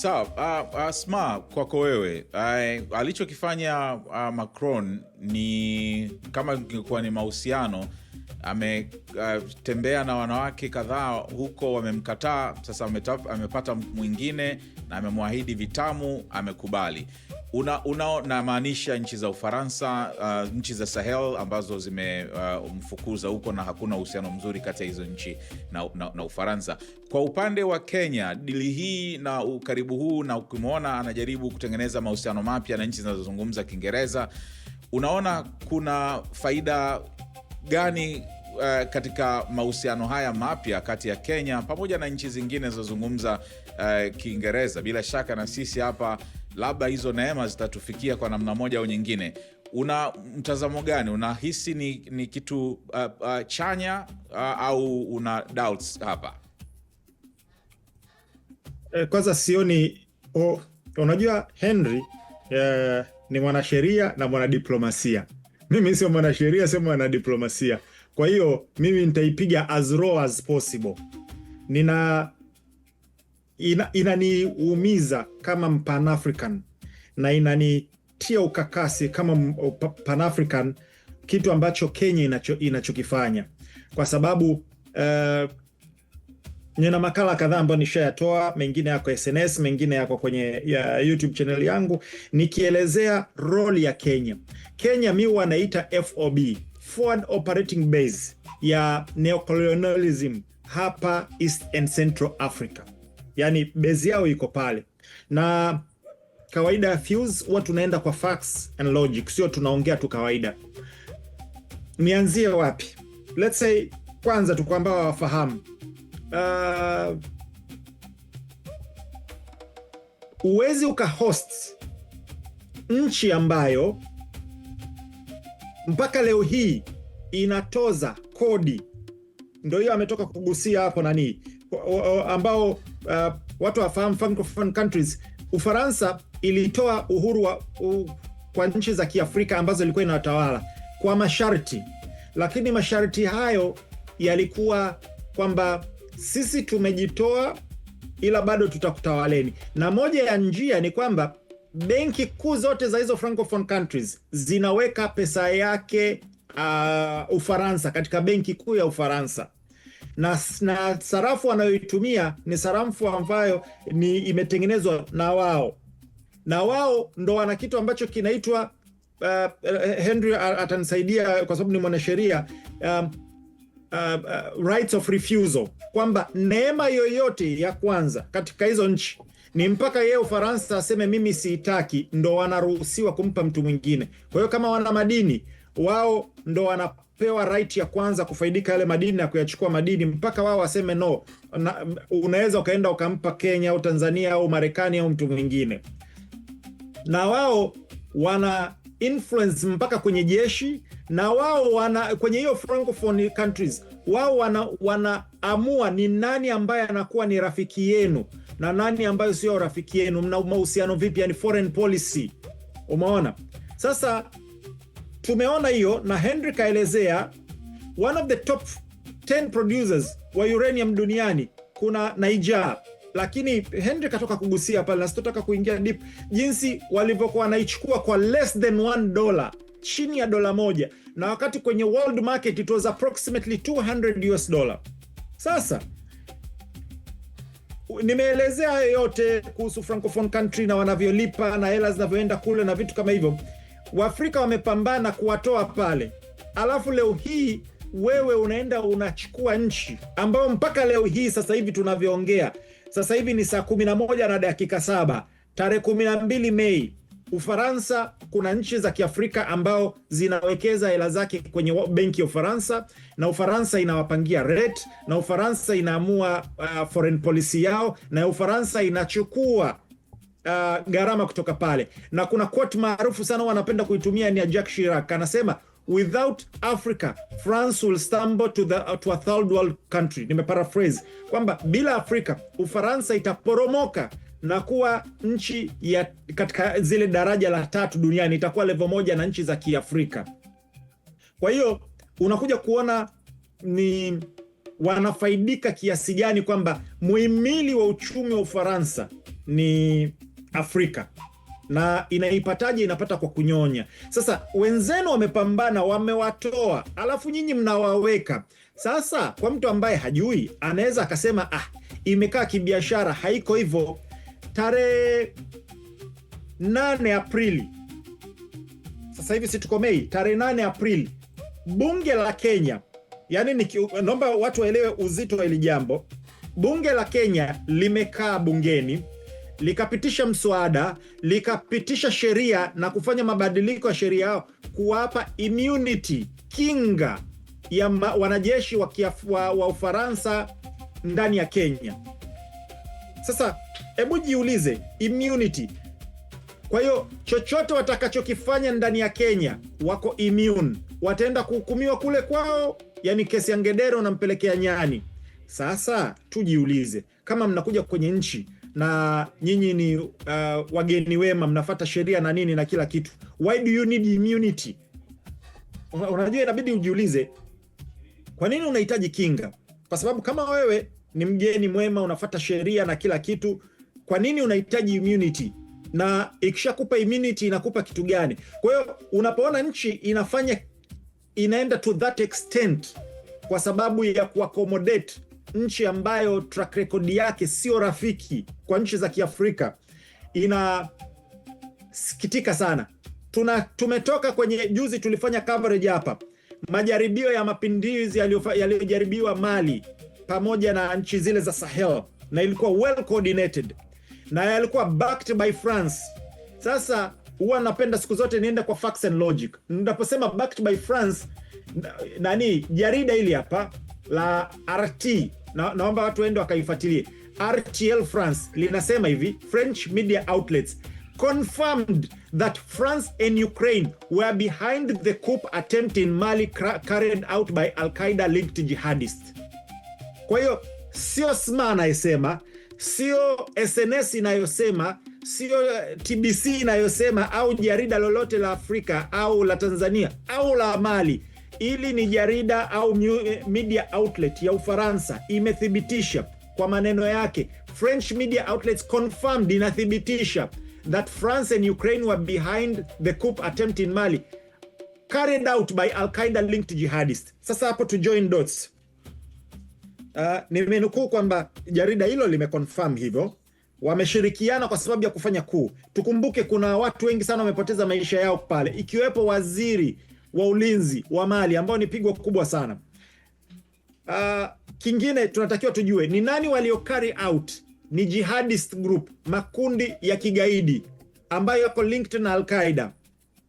Sawa, Sma, kwako wewe, alichokifanya Macron ni kama ingekuwa ni mahusiano, ametembea na wanawake kadhaa huko, wamemkataa. Sasa amepata mwingine na amemwahidi vitamu, amekubali. Una namaanisha nchi za Ufaransa, nchi za Sahel ambazo zimemfukuza huko na hakuna uhusiano mzuri kati ya hizo nchi na Ufaransa. Kwa upande wa Kenya, dili hii na ukaribu huu na ukimwona anajaribu kutengeneza mahusiano mapya na nchi zinazozungumza Kiingereza, unaona kuna faida gani katika mahusiano haya mapya kati ya Kenya pamoja na nchi zingine zinazozungumza Kiingereza? Bila shaka na sisi hapa labda hizo neema zitatufikia kwa namna moja au nyingine. Una mtazamo gani? Unahisi ni kitu chanya au una doubts hapa? Kwanza sioni oh, unajua Henry ni mwanasheria na mwanadiplomasia. Mimi sio mwanasheria, sio mwanadiplomasia. Kwa hiyo mimi nitaipiga as raw as possible. Inaniumiza kama Pan-African na inanitia ukakasi kama Pan-African kitu ambacho Kenya inachokifanya kwa sababu nina makala kadhaa ambayo nishayatoa, mengine yako SNS, mengine yako kwenye ya YouTube channel yangu nikielezea role ya Kenya. Kenya mi wanaita FOB, Forward Operating Base ya neocolonialism hapa East and Central Africa, yaani base yao iko pale, na kawaida ya Fuse huwa tunaenda kwa facts and logic, sio tunaongea tu kawaida. Nianzie wapi? Let's say kwanza tu kwamba wafahamu huwezi ukahost nchi ambayo mpaka leo hii inatoza kodi, ndo hiyo ametoka kugusia hapo nani, ambao watu wafahamu francophone countries. Ufaransa ilitoa uhuru kwa nchi za Kiafrika ambazo ilikuwa inatawala kwa masharti, lakini masharti hayo yalikuwa kwamba sisi tumejitoa, ila bado tutakutawaleni. Na moja ya njia ni kwamba benki kuu zote za hizo francophone countries zinaweka pesa yake Ufaransa, katika benki kuu ya Ufaransa na sarafu wanayoitumia ni sarafu ambayo ni imetengenezwa na wao, na wao ndo wana kitu ambacho kinaitwa Henry atanisaidia kwa sababu ni mwanasheria, rights of refusal, kwamba neema yoyote ya kwanza katika hizo nchi ni mpaka yeye Ufaransa aseme mimi siitaki, ndo wanaruhusiwa kumpa mtu mwingine. Kwa hiyo kama wana madini wao ndo wanapewa right ya kwanza kufaidika yale madini na kuyachukua madini mpaka wao waseme no. Na unaweza ukaenda ukampa Kenya au Tanzania au Marekani au mtu mwingine, na wao wana influence mpaka kwenye jeshi, na wao wana kwenye hiyo francophone countries, wao wanaamua ni nani ambaye anakuwa ni rafiki yenu na nani ambayo sio rafiki yenu, mna mahusiano vipi, yani foreign policy. Umeona sasa, tumeona hiyo na Henry kaelezea one of the top 10 producers wa uranium duniani kuna Niger, lakini Henry katoka kugusia pale na sitotaka kuingia deep jinsi walivyokuwa wanaichukua kwa less than $1, chini ya dola 1, na wakati kwenye world market it was approximately 200 US dollar. Sasa nimeelezea hayo yote kuhusu francophone country na wanavyolipa na hela zinavyoenda kule na vitu kama hivyo. Waafrika wamepambana kuwatoa pale, alafu leo hii wewe unaenda unachukua nchi ambayo mpaka leo hii sasa hivi tunavyoongea, sasa hivi ni saa 11:07 tarehe 12 Mei. Ufaransa, kuna nchi za Kiafrika ambao zinawekeza hela zake kwenye benki ya Ufaransa, na Ufaransa inawapangia rate, na Ufaransa inaamua foreign policy yao, na Ufaransa inachukua gharama kutoka pale. Na kuna quote maarufu sana wanapenda kuitumia ni ya Jacques Chirac, anasema, "Without Africa, France will stumble to a third world country." Nimeparaphrase kwamba bila Afrika Ufaransa itaporomoka na kuwa nchi ya katika zile daraja la tatu duniani, itakuwa level moja na nchi za Kiafrika. Kwa hiyo unakuja kuona ni wanafaidika kiasi gani kwamba muhimili wa uchumi wa Ufaransa Ni Afrika. Na inaipataje? Inapata kwa kunyonya. Sasa wenzenu wamepambana, wamewatoa, alafu nyinyi mnawaweka. Sasa kwa mtu ambaye hajui anaweza akasema, ah, imekaa kibiashara. Haiko hivyo. Tarehe 8 Aprili, sasa hivi si tuko Mei, tarehe 8 Aprili, bunge la Kenya, yani naomba watu waelewe uzito wa hili jambo. Bunge la Kenya limekaa bungeni likapitisha mswada, likapitisha sheria na kufanya mabadiliko ya sheria yao kuwapa immunity, kinga ya wanajeshi wa Ufaransa ndani ya Kenya. Sasa hebu jiulize, immunity. Kwa hiyo chochote watakachokifanya ndani ya Kenya wako immune, wataenda kuhukumiwa kule kwao, yani kesi ya ngedere unampelekea nyani. Sasa tujiulize, kama mnakuja kwenye nchi na nyinyi ni wageni wema, mnafata sheria na nini na kila kitu, why do you need immunity? Unajua, inabidi ujiulize kwa nini unahitaji kinga, kwa sababu kama wewe ni mgeni mwema, unafata sheria na kila kitu, kwa nini unahitaji immunity? Na ikishakupa immunity inakupa kitu gani? Kwa hiyo unapoona nchi inafanya inaenda to that extent kwa sababu ya kuaccommodate nchi ambayo track record yake sio rafiki kwa nchi za Kiafrika, inasikitika sana. Tumetoka kwenye, juzi tulifanya coverage hapa, majaribio ya mapinduzi yaliyojaribiwa Mali pamoja na nchi zile za Sahel, na ilikuwa well coordinated na yalikuwa backed by France. Sasa huwa napenda siku zote niende kwa facts and logic. Ninaposema backed by France, nani, jarida hili hapa la RT na, naomba watu waende wakaifuatilie. RTL France linasema hivi: "French media outlets confirmed that France and Ukraine were behind the coup attempt in Mali carried out by Al-Qaeda linked jihadists." Kwa hiyo sio SMA anayesema, sio SNS inayosema, sio TBC inayosema au jarida lolote la Afrika au la Tanzania au la Mali. Ili ni jarida au media outlet ya Ufaransa imethibitisha kwa maneno yake. "French media outlets confirmed", inathibitisha "that France and Ukraine were behind the coup attempt in Mali carried out by Al-Qaeda linked jihadists." Sasa hapo to join dots. Nimenukuu kwamba jarida hilo limeconfirm hivyo, wameshirikiana kwa sababu ya kufanya coup. Tukumbuke kuna watu wengi sana wamepoteza maisha yao pale, ikiwepo waziri wa ulinzi wa Mali ambao ni pigo kubwa sana. Kingine tunatakiwa tujue ni nani walio carry out, ni jihadist group, makundi ya kigaidi ambayo yako linked na Al-Qaeda.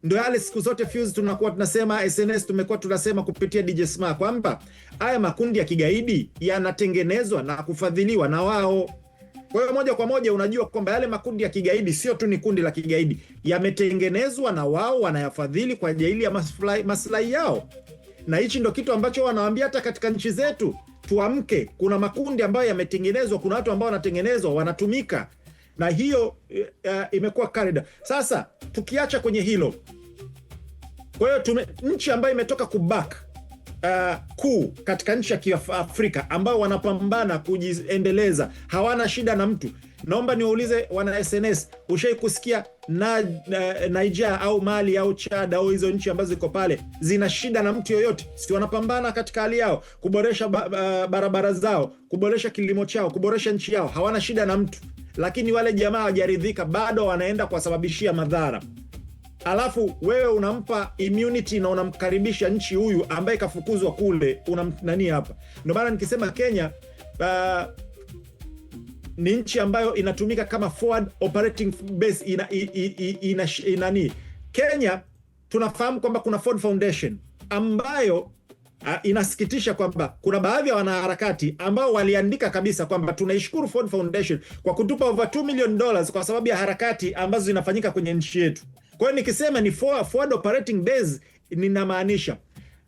Ndo yale siku zote Fuse tunakuwa tunasema, SNS tumekuwa tunasema kupitia DJ Sma kwamba haya makundi ya kigaidi yanatengenezwa na kufadhiliwa na wao. Kwa hiyo moja kwa moja unajua kwamba yale makundi ya kigaidi sio tu ni kundi la kigaidi, yametengenezwa na wao wanayafadhili kwa ajili ya maslahi yao, na hichi ndo kitu ambacho wanawaambia hata katika nchi zetu tuamke. Kuna makundi ambayo yametengenezwa, kuna watu ambao wanatengenezwa, wanatumika, na hiyo imekuwa carried. Sasa tukiacha kwenye hilo, kwa hiyo nchi ambayo imetoka kuback coup katika nchi ya Kiafrika ambao wanapambana kujiendeleza, hawana shida na mtu. Naomba niwaulize wana SNS, ushai kusikia na Niger au Mali au Chad au hizo nchi ambazo ziko pale zina shida na mtu yoyote? Si wanapambana katika hali yao kuboresha barabara zao, kuboresha kilimo chao, kuboresha nchi yao, hawana shida na mtu, lakini wale jamaa hawajaridhika, bado wanaenda kuwasababishia madhara. Alafu wewe unampa immunity na unamkaribisha nchi huyu ambaye kafukuzwa kule, unamnani hapa. Ndio maana nikisema Kenya ni nchi ambayo inatumika kama forward operating base ina, Kenya tunafahamu kwamba kuna Ford Foundation ambayo inasikitisha kwamba kuna baadhi ya wanaharakati ambao waliandika kabisa kwamba tunaishukuru Ford Foundation kwa kutupa over $2 million kwa sababu ya harakati ambazo zinafanyika kwenye nchi yetu. Kwa hiyo nikisema ni forward operating base, ninamaanisha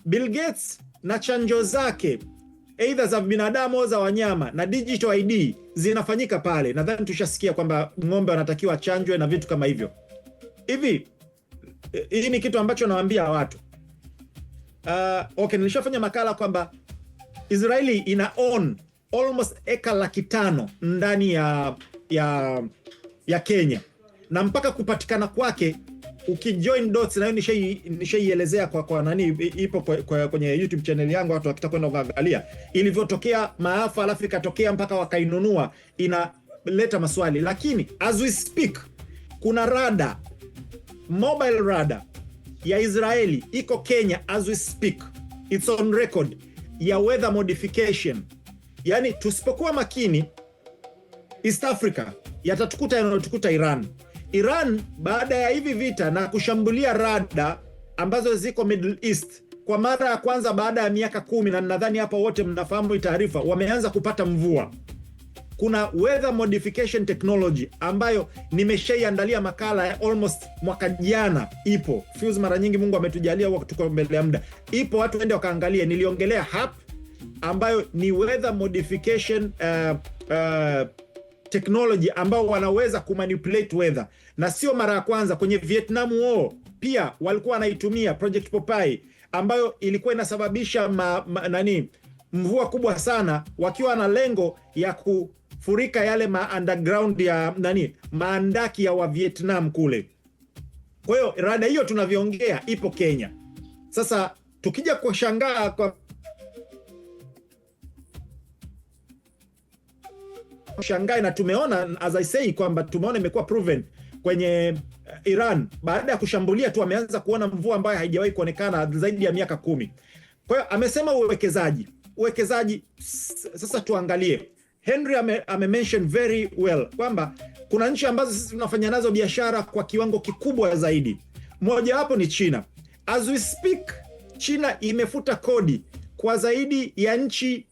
Bill Gates na chanjo zake aidha za binadamu au za wanyama na digital ID zinafanyika pale. Nadhani tushasikia kwamba ng'ombe wanatakiwa achanjwe na vitu kama hivyo. Hivi hii ni kitu ambacho nawaambia watu. Okay, nilishafanya makala kwamba Israeli ina own almost eka 500,000 ndani ya ya Kenya, na mpaka kupatikana kwake ukijoin dots, na hiyo nishaielezea kwa nani, ipo kwenye YouTube channel yangu, watu wakitaka kwenda kuangalia ilivyotokea maafa, alafu ikatokea mpaka wakainunua, inaleta maswali. Lakini as we speak, kuna radar, mobile radar ya Israeli iko Kenya as we speak, it's on record, ya weather modification. Yani tusipokuwa makini, East Africa yatatukuta yanayotukuta Iran. Iran baada ya hivi vita na kushambulia radar ambazo ziko Middle East kwa mara ya kwanza baada ya miaka 10, na nadhani hapa wote mnafahamu hii taarifa, wameanza kupata mvua. Kuna weather modification technology ambayo nimeshaiandalia makala ya almost mwaka jana, ipo Fuse. Mara nyingi Mungu ametujalia huwa tuko mbele ya muda, ipo, watu waende wakaangalie. Niliongelea HAARP ambayo ni weather modification technology ambao wanaweza kumanipulate weather, na sio mara ya kwanza. Kwenye Vietnam War pia walikuwa wanaitumia Project Popeye ambayo ilikuwa inasababisha nani, mvua kubwa sana, wakiwa na lengo ya kufurika yale ma underground ya nani, maandaki ya wa Vietnam kule. Kwa hiyo radar hiyo tunavyoongea ipo Kenya. Sasa tukija kushangaa kwa shangae na tumeona, as I say, kwamba tumeona imekuwa proven kwenye Iran baada ya kushambulia tu wameanza kuona mvua ambayo haijawahi kuonekana zaidi ya miaka 10. Kwa hiyo amesema uwekezaji, uwekezaji. Sasa tuangalie, Henry ame mention very well kwamba kuna nchi ambazo sisi tunafanya nazo biashara kwa kiwango kikubwa zaidi, mojawapo ni China. As we speak, China imefuta kodi kwa zaidi ya nchi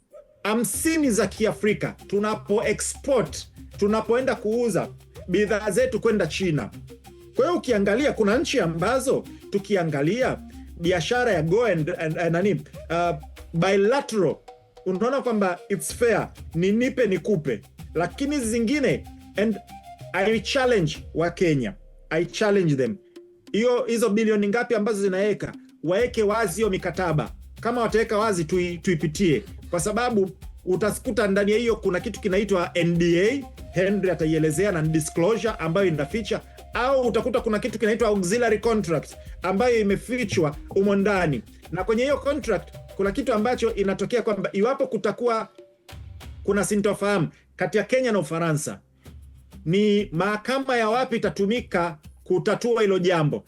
50 za Kiafrika tunapo export, tunapoenda kuuza bidhaa zetu kwenda China. Kwa hiyo ukiangalia kuna nchi ambazo tukiangalia biashara ya go and nani, bilateral, unaona kwamba it's fair, ni nipe nikupe, lakini zingine, and I challenge wa Kenya, I challenge them, hiyo hizo bilioni ngapi ambazo zinaweka, waeke wazi hiyo mikataba. Kama wataweka wazi tuipitie, kwa sababu utakuta ndani ya hiyo kuna kitu kinaitwa NDA, Henry ataielezea, na disclosure ambayo inaficha, au utakuta kuna kitu kinaitwa auxiliary contract ambayo imefichwa umo ndani, na kwenye hiyo contract kuna kitu ambacho inatokea kwamba iwapo kutakuwa kuna sintofahamu kati ya Kenya na Ufaransa, ni mahakama ya wapi itatumika kutatua hilo jambo?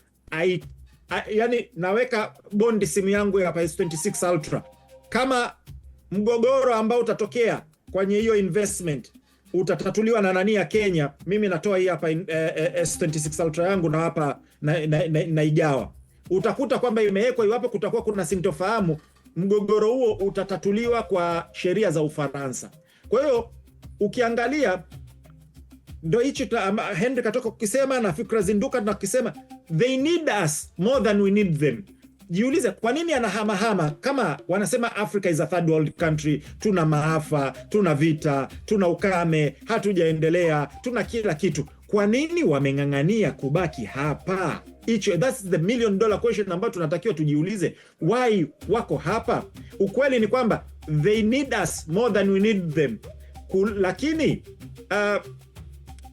Yani naweka bondi simu yangu ya S26 Ultra, kama mgogoro ambao utatokea kwenye hiyo investment utatatuliwa na nani ya Kenya, mimi natoa hii hapa S26 Ultra yangu na hapa na na. Utakuta kwamba imewekwa, iwapo kutakuwa kuna sintofahamu, mgogoro huo utatatuliwa kwa sheria za Ufaransa. Kwa hiyo ukiangalia ndo hicho Henry katoka kukisema na Fikra Zinduka tunakisema, they need us more than we need them. Jiulize kwa nini anahamahama kama wanasema Africa is a third world country, tuna maafa, tuna vita, tuna ukame, hatujaendelea, tuna kila kitu. Kwa nini wameng'ang'ania kubaki hapa? Hicho, that's the million dollar question ambayo tunatakiwa tujiulize, why wako hapa? Ukweli ni kwamba they need us more than we need them. Lakini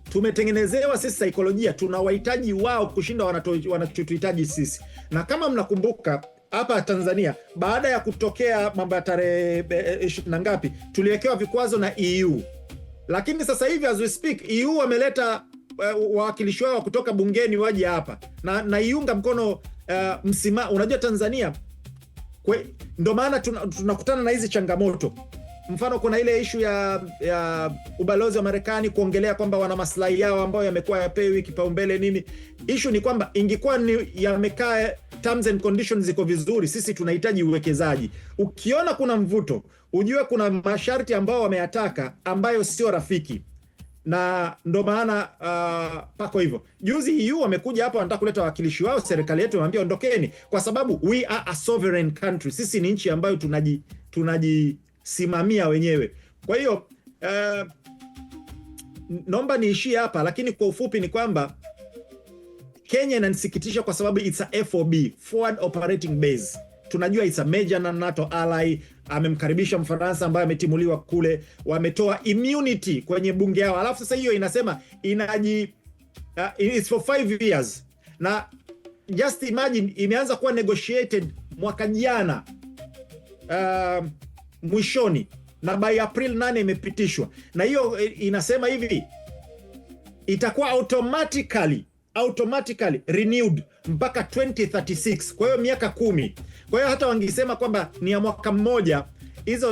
tumetengenezewa sisi saikolojia, tunawahitaji wao kushinda wanachotuhitaji sisi. Na kama mnakumbuka hapa Tanzania, baada ya kutokea mambo ya tarehe 20 na ngapi, tuliwekewa vikwazo na EU, lakini sasa hivi as we speak EU wameleta wawakilishi wao kutoka bungeni waje hapa na naiunga mkono unajua Tanzania ndo maana tunakutana na hizi changamoto. Mfano, kuna ile ishu ya ubalozi wa Marekani kuongelea kwamba wana maslahi yao ambayo yamekuwa yapewi kipaumbele nini. Ishu ni kwamba ingekuwa ni yamekaa terms and conditions ziko vizuri, sisi tunahitaji uwekezaji. Ukiona kuna mvuto, ujue kuna masharti ambao wameyataka ambayo sio rafiki na ndo maana pako hivyo. Juzi EU wamekuja hapa wanataka kuleta wawakilishi wao, serikali yetu imewambia ondokeni, kwa sababu we are a sovereign country. Sisi ni nchi ambayo tunajisimamia wenyewe. Kwa hiyo naomba niishie hapa, lakini kwa ufupi ni kwamba Kenya inanisikitisha kwa sababu it's a FOB, forward operating base. Tunajua it's a major NATO ally. Amemkaribisha Mfaransa ambaye ametimuliwa kule, wametoa immunity kwenye bunge yao, alafu sasa hiyo inasema inaji It's for 5 years, na just imagine imeanza kuwa negotiated mwaka jana mwishoni, na by April 8 imepitishwa, na hiyo inasema hivi, itakuwa automatically renewed mpaka 2036, kwa hiyo miaka 10. Kwa hiyo hata wangesema kwamba ni ya mwaka mmoja,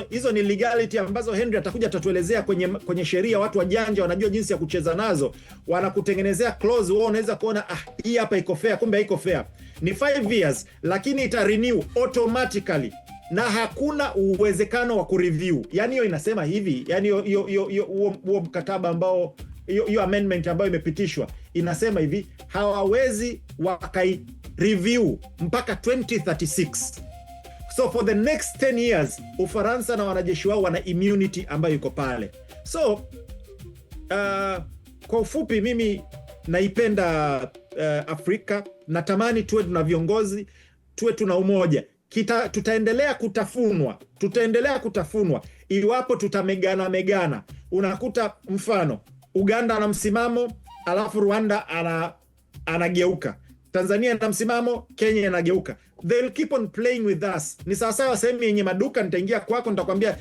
hizo ni legality ambazo Henry atakuja atatuelezea kwenye sheria. Watu wajanja wanajua jinsi ya kucheza nazo, wanakutengenezea clause, wewe unaweza kuona, ah, hii hapa iko fair, kumbe haiko fair. Ni 5 years, lakini ita renew automatically na hakuna uwezekano wa kureview. Yani hiyo inasema hivi, yani hiyo huo mkataba ambao hiyo amendment ambayo imepitishwa inasema hivi, hawawezi wakai review mpaka 2036. So for the next 10 years Ufaransa na wanajeshi wao wana immunity ambayo iko pale. So kwa ufupi mimi naipenda Afrika, natamani tuwe tuna viongozi, tuwe tuna umoja. Tutaendelea kutafunwa, tutaendelea kutafunwa iwapo tutamegana megana. Unakuta mfano Uganda ana msimamo alafu Rwanda anageuka, Tanzania ina msimamo, Kenya inageuka. They'll keep on playing with us. Ni sawasawa sehemu yenye maduka, nitaingia kwako, nitakwambia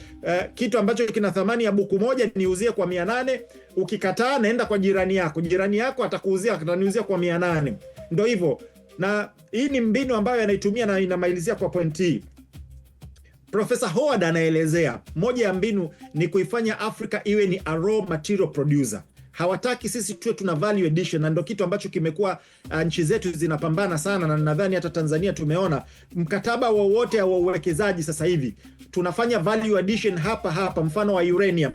kitu ambacho kina thamani ya buku moja niuzie kwa 800. Ukikataa naenda kwa jirani yako, jirani yako atakuuzia, ataniuzia kwa 800. Ndo hivyo, na hii ni mbinu ambayo anaitumia na inamalizia kwa point hii. Profesa Howard anaelezea moja ya mbinu ni kuifanya Afrika iwe ni a raw material producer. Hawataki sisi tuwe tuna value addition, na ndo kitu ambacho kimekuwa nchi zetu zinapambana sana, na nadhani hata Tanzania tumeona mkataba wowote wa uwekezaji sasa hivi tunafanya value addition hapa hapa, mfano wa uranium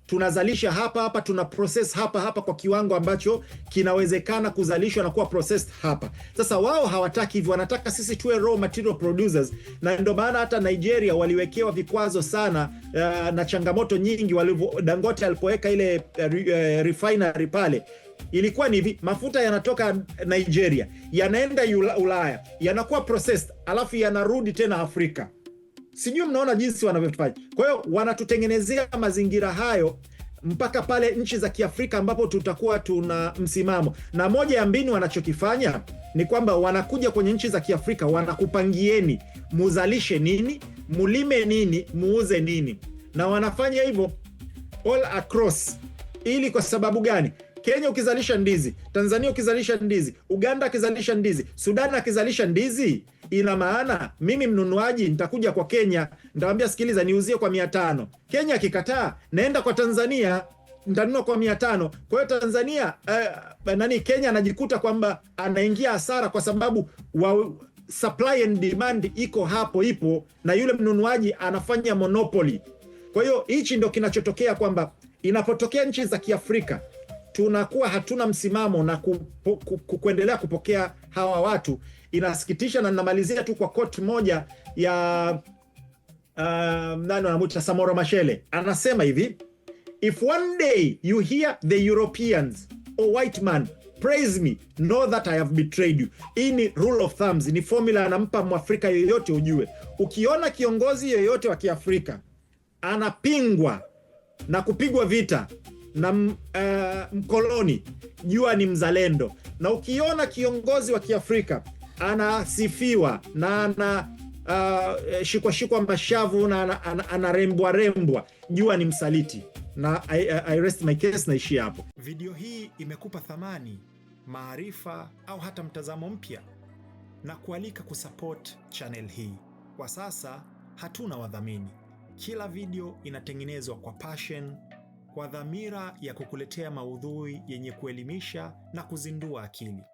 tunazalisha hapa hapa, tuna process hapa hapa kwa kiwango ambacho kinawezekana kuzalishwa na kuwa processed hapa. Sasa wao hawataki hivyo, wanataka sisi tuwe raw material producers, na ndio maana hata Nigeria waliwekewa vikwazo sana na changamoto nyingi walivyo. Dangote alipoweka ile refinery pale ilikuwa ni hivi, mafuta yanatoka Nigeria yanaenda Ulaya yanakuwa processed, alafu yanarudi tena Afrika. Sijui mnaona jinsi wanavyofanya. Kwa hiyo wanatutengenezea mazingira hayo mpaka pale nchi za Kiafrika ambapo tutakuwa tuna msimamo. Na moja ya mbinu wanachokifanya ni kwamba wanakuja kwenye nchi za Kiafrika, wanakupangieni muzalishe nini, mulime nini, muuze nini, na wanafanya hivyo all across. Ili kwa sababu gani? Kenya ukizalisha ndizi, Tanzania ukizalisha ndizi, Uganda akizalisha ndizi, Sudan akizalisha ndizi, ina maana mimi mnunuaji nitakuja kwa Kenya, nitawambia sikiliza, niuzie kwa 500. Kenya akikataa, naenda kwa Tanzania nitanunua kwa 500. Kwa hiyo Tanzania nani, Kenya anajikuta kwamba anaingia hasara kwa sababu wa supply and demand iko hapo ipo, na yule mnunuaji anafanya monopoly. Kwa hiyo hichi ndo kinachotokea kwamba inapotokea nchi za Kiafrika tunakuwa hatuna msimamo na kuendelea kupokea hawa watu, inasikitisha. Na ninamalizia tu kwa quote moja ya nani wanamuita Samora Machel, anasema hivi: "If one day you hear the Europeans or white man praise me, know that I have betrayed you." Hii ni rule of thumbs, ni formula anampa Mwafrika yoyote ujue, ukiona kiongozi yoyote wa Kiafrika anapingwa na kupigwa vita na mkoloni, jua ni mzalendo. Na ukiona kiongozi wa Kiafrika anasifiwa na ana shikwa shikwa mashavu na anarembwa rembwa, jua ni msaliti. Na I rest my case, naishia hapo. Video hii imekupa thamani, maarifa au hata mtazamo mpya, na kualika kusupport channel hii. Kwa sasa hatuna wadhamini. Kila video inatengenezwa kwa passion, kwa dhamira ya kukuletea maudhui yenye kuelimisha na kuzindua akili.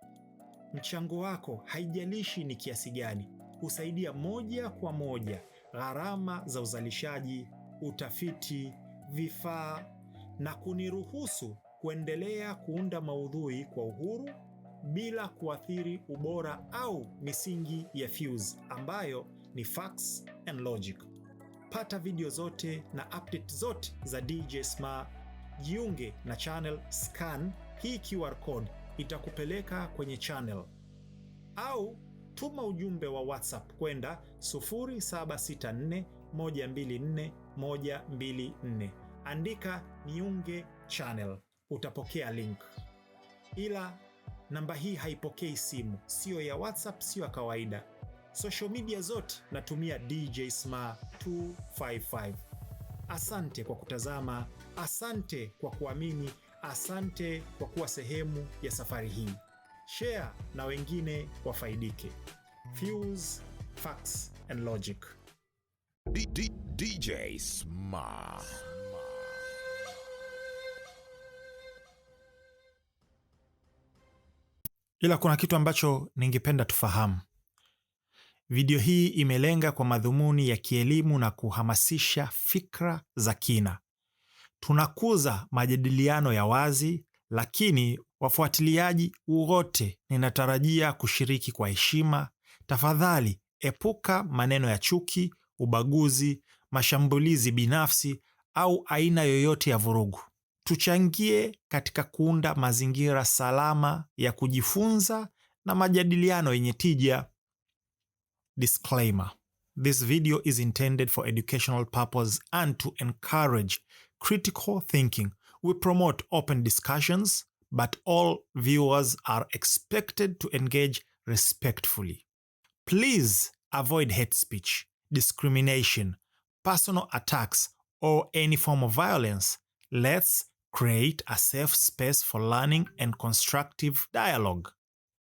Mchango wako, haijalishi ni kiasi gani, husaidia moja kwa moja gharama za uzalishaji, utafiti, vifaa na kuniruhusu kuendelea kuunda maudhui kwa uhuru bila kuathiri ubora au misingi ya Fuse ambayo ni facts and logic. Pata video zote na update zote za DJ Sma. Jiunge na channel, scan hii QR code itakupeleka kwenye channel, au tuma ujumbe wa WhatsApp kwenda 0764 124 124. Andika "niunge channel", utapokea link. Ila Namba hii haipokei simu, siyo ya WhatsApp, siyo ya kawaida. Social media zote natumia DJ Sma 255. Asante kwa kutazama, asante kwa kuamini, asante kwa kuwa sehemu ya safari hii. Share na wengine wafaidike. Fuse, Facts and Logic. DJ Sma. Ila kuna kitu ambacho ningependa tufahamu. Video hii imelenga kwa madhumuni ya kielimu na kuhamasisha fikra za kina. Tunakuza majadiliano ya wazi, lakini wafuatiliaji wote ninatarajia kushiriki kwa heshima. Tafadhali epuka maneno ya chuki, ubaguzi, mashambulizi binafsi au aina yoyote ya vurugu. Tuchangie katika kuunda mazingira salama ya kujifunza na majadiliano yenye tija. Disclaimer. This video is intended for educational purpose and to encourage critical thinking. We promote open discussions, but all viewers are expected to engage respectfully. Please avoid hate speech, discrimination, personal attacks, or any form of violence. Let's create a safe space for learning and constructive dialogue.